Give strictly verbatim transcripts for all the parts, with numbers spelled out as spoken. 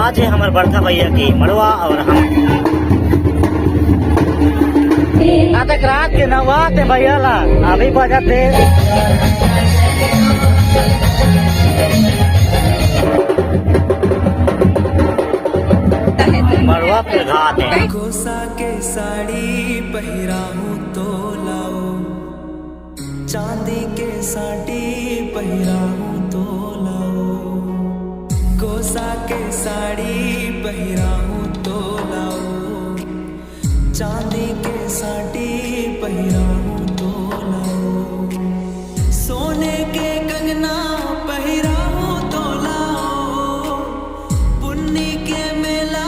आज हे हमर बड़का भैया के मड़वा और हम। आज तक रात के नवाते भैया ला अभी बजाते। मड़वा पे घात हे। कोसा के साड़ी पहिराहूं तो लाओ, चांदी के साड़ी पहिराहूं तो लाओ, कोसा के साड़ी पहिराहूं तो लाओ, चांदी के साड़ी पहिराहूं तो लाओ, सोने के कंगना पहिराहूं तो लाओ, पुन्नी के मेला।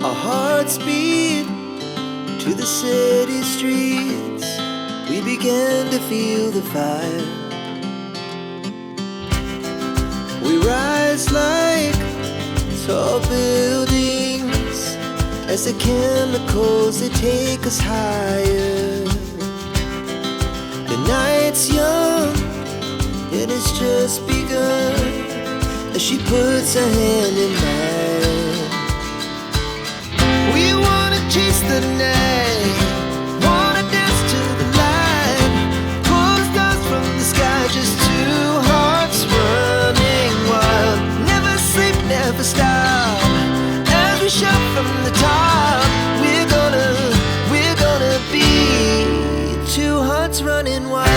Our hearts beat to the city streets. We began to feel the fire. We rise like tall buildings as the chemicals, they take us higher. The night's young and it's just begun as she puts her hand in mine. We wanna chase the night, wanna dance to the light. Pull the stars from the sky, just two hearts running wild. Never sleep, never stop. As we shout from the top, we're gonna, we're gonna be two hearts running wild.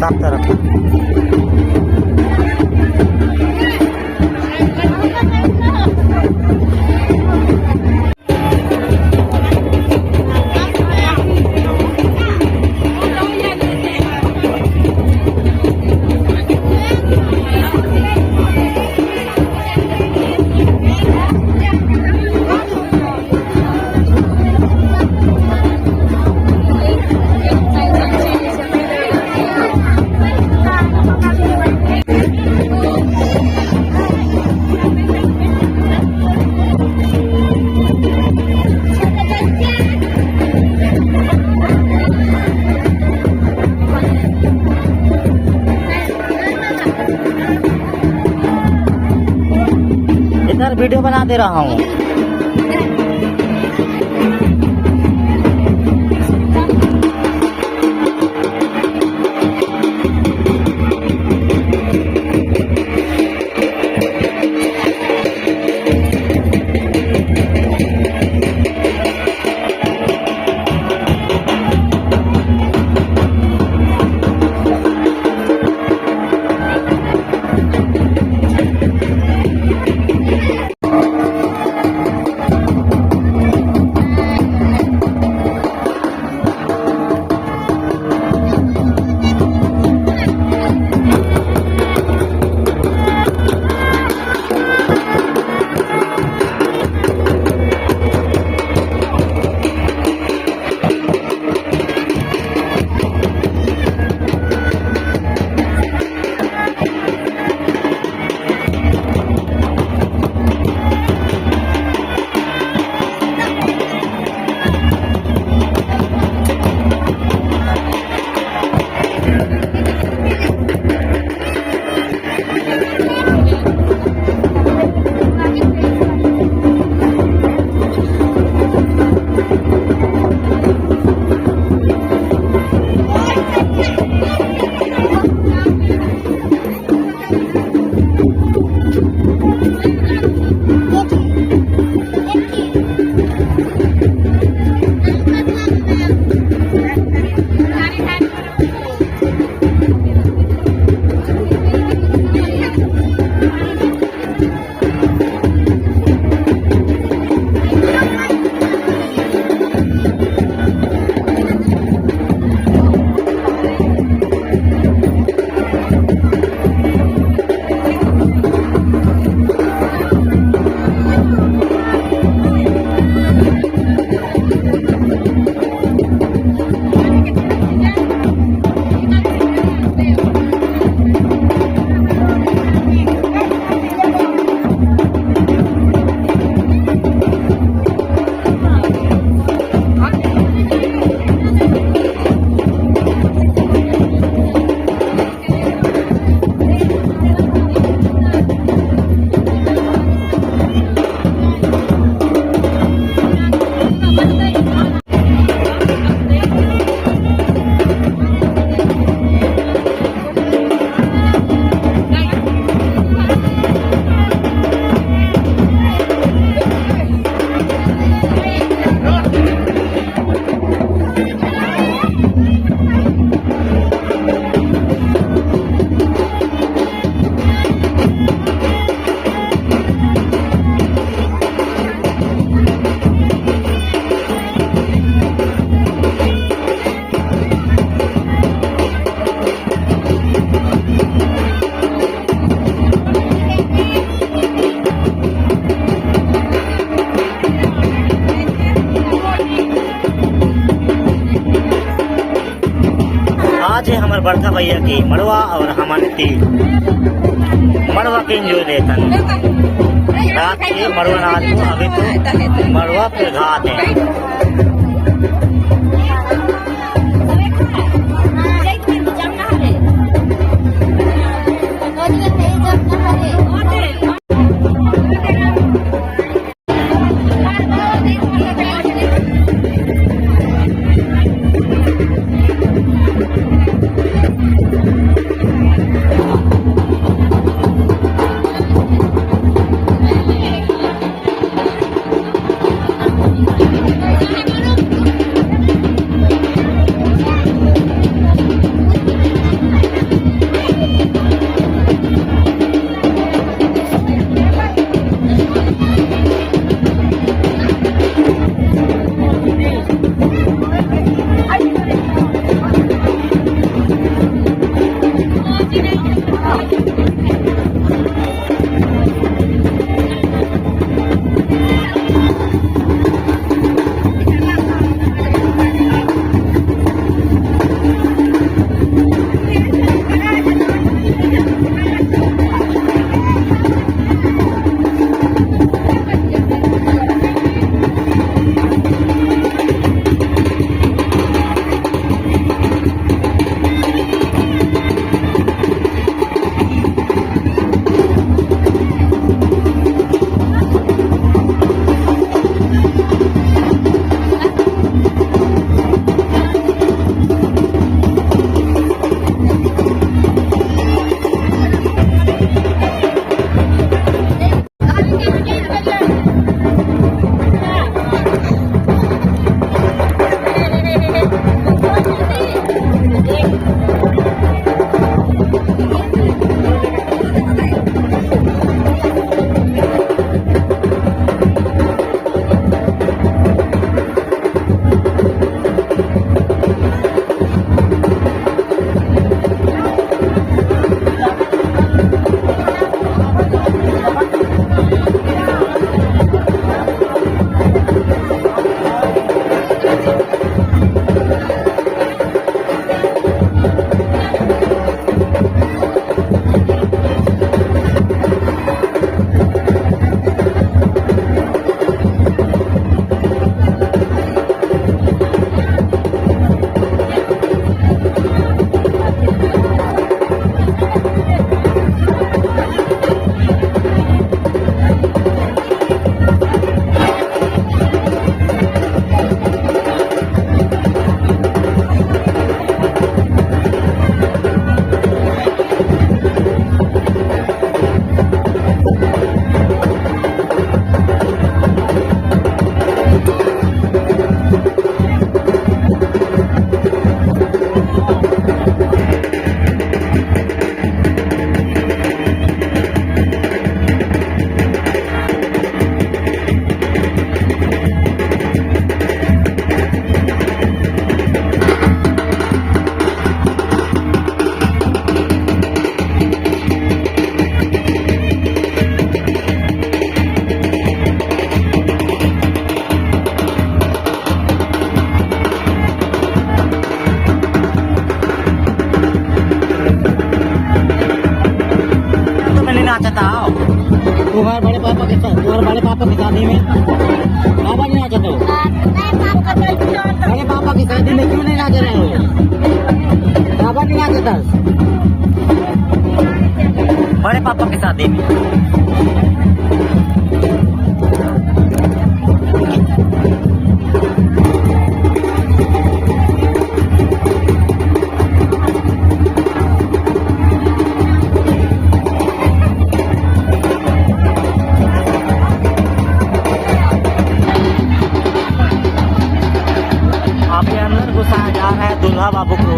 सब तरफ। इधर video बना दे रहा हूँ। आज हे हमर बड़का भैया के मड़वा अउ हमन तीज मड़वा के enjoy लेथन। रात के मड़वा नाच को अभी तो मड़वा पे घात हे। बताओ, तुम्हारे बड़े पापा के साथ, तुम्हारे बड़े पापा की शादी में बाबा नहीं नाचे थे? बड़े पापा की शादी में क्यों नहीं नाच रहे हो? बाबा नहीं नाचे था बड़े पापा की शादी में। अभी अंदर घुसाया जा रहा है दूल्हा बाबू को।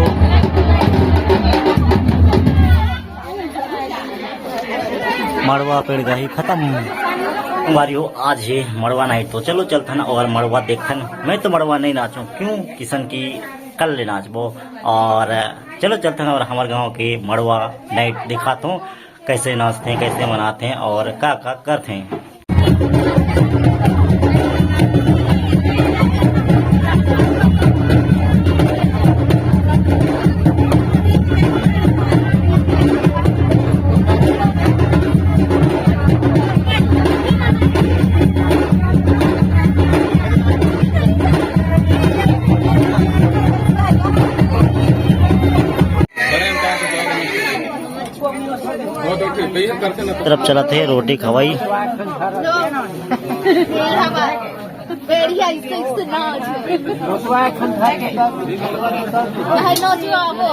मड़वा पेड़ गही खत्म। हमारी हो आज ये मड़वा night, तो चलो चलथन और मड़वा देखथन। मैं तो मड़वा नहीं नाचूं, क्यों किसन की कल ले नाचबो। और चलो चलथन और हमारे गांव के मड़वा night दिखाता हूँ, कैसे नाचते हैं, कैसे मनाते हैं और का का करते हैं। तरफ चलत हे रोटी खवाई। बढ़िया, इससे, इससे ना हो जाए। भाई, ना जो आवो।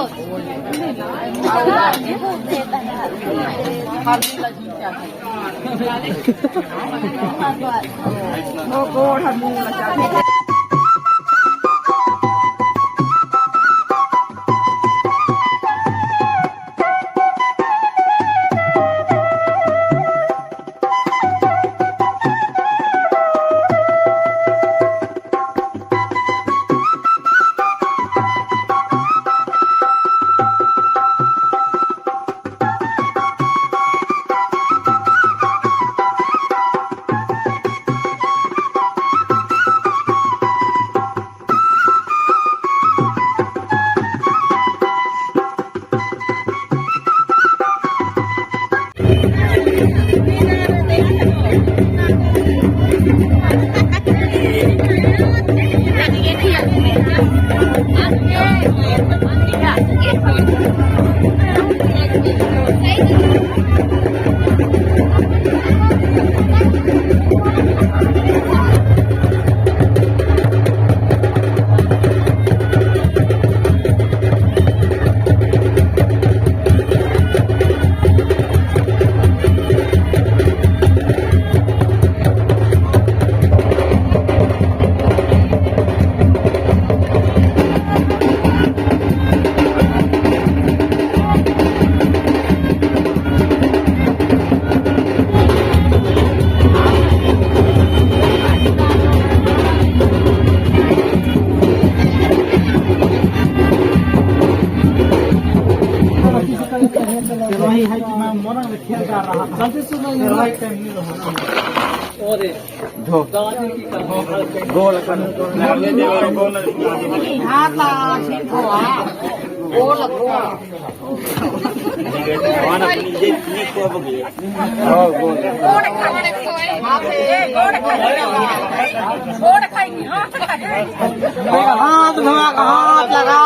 हाथ धोआ, हाथ लगा,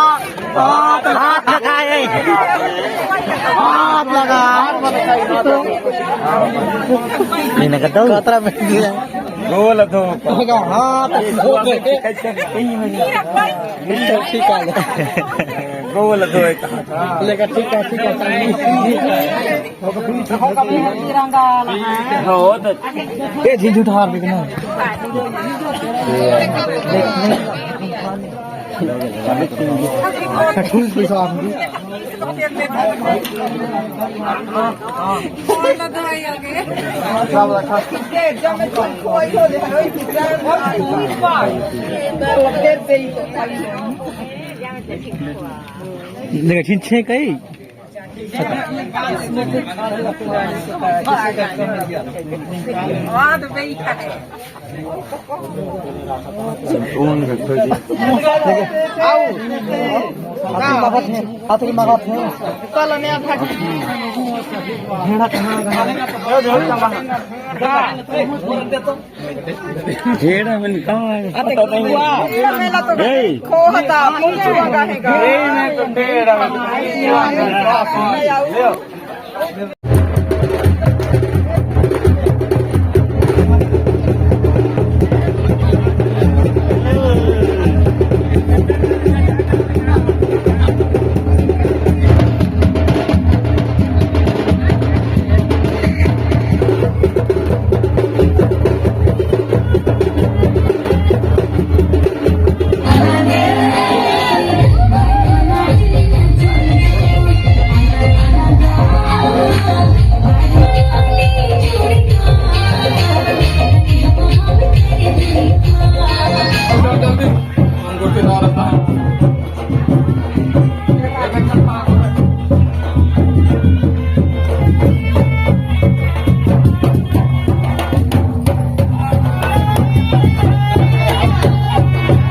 हाथ, हाथ लगा, हाथ लगा। नहीं, नहीं, कतौ। खतरा में दिया। गोल धो। हाथ धो। ठीक है। गोल धो। लेकर ठीक है, ठीक है। हो तो। ए, झीझ उठा, देखना। खुश पैसा आप भी। देखा, छीन छे कई। ढेड़ा में कहाँ है? ए, खोहता, मुंह छुआ का है का?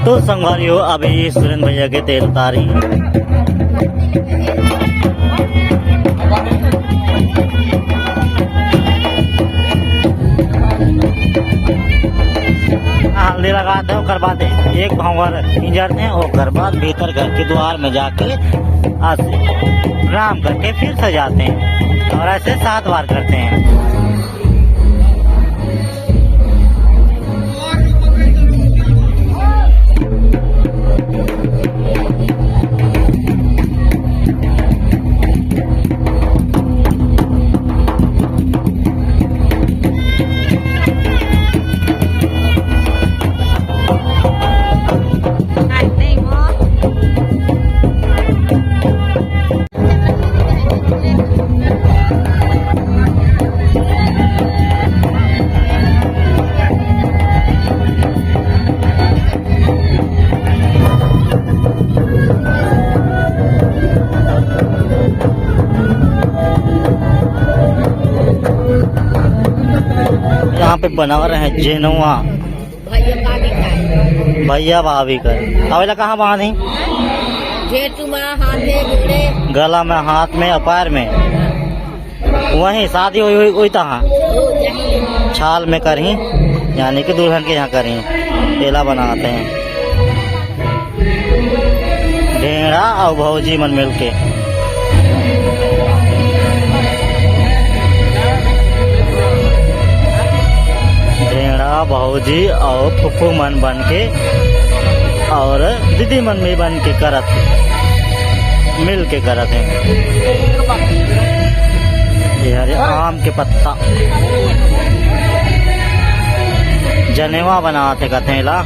तो संगवारी हो, अभी सुरेंद्र भैया के तेल उतारी। हल्दी लगाते हैं, ओकर बाद एक भंवर इंजरते हैं, ओकर बाद भीतर घर के द्वार में जाके आस-, प्रणाम करके फिर से जाते हैं और ऐसे सात बार करते हैं। यहाँ पे बना रहे हैं जेनुआ। भैया भाभी का। भैया भाभी का। अवेला कहाँ बांधी? जेठू में, हाथे, गोड़े। गला में, हाथ में, पैर में। वहीं शादी हुई, हुई, हुई तहाँ। छाल में करही, यानी कि दुल्हन के यहाँ करही। एला बनाते हैं। ढेंड़ा अउ भौजी मन मिलके, ढेंड़ा भौजी अउ फुफू मन बन के और दीदी मन भी बन के करत, मिल के करत हैं। ये हरे आम के पत्ता, जनेवा बनाते कथे ला।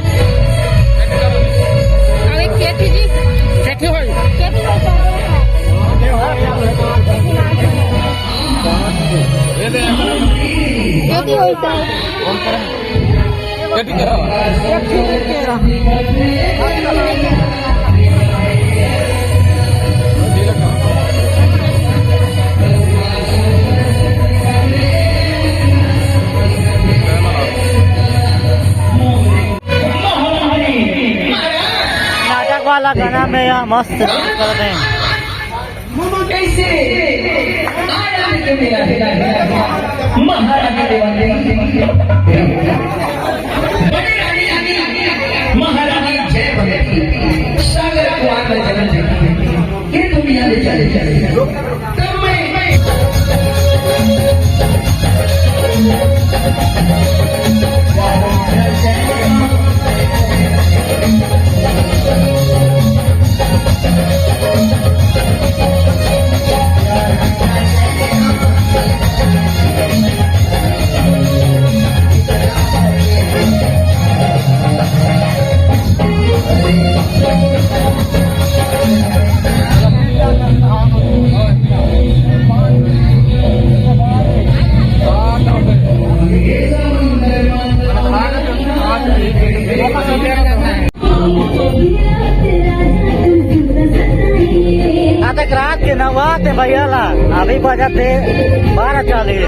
अरे केठी जी, केठी होई। केठी होई। केठी होई सर। नाटक वाला गाना में यहाँ मस्त कर दें। मामा कैसे? आनंद मेरा है। महारानी देवानी। बड़ी रानी, रानी, महारानी जयवंती। सागर कुआर में जन्म लेती। ये दुनिया में चले, चले। तब मैं नाटक रात के नवा ते भैया ला, अभी बजत हे बारह चालीस।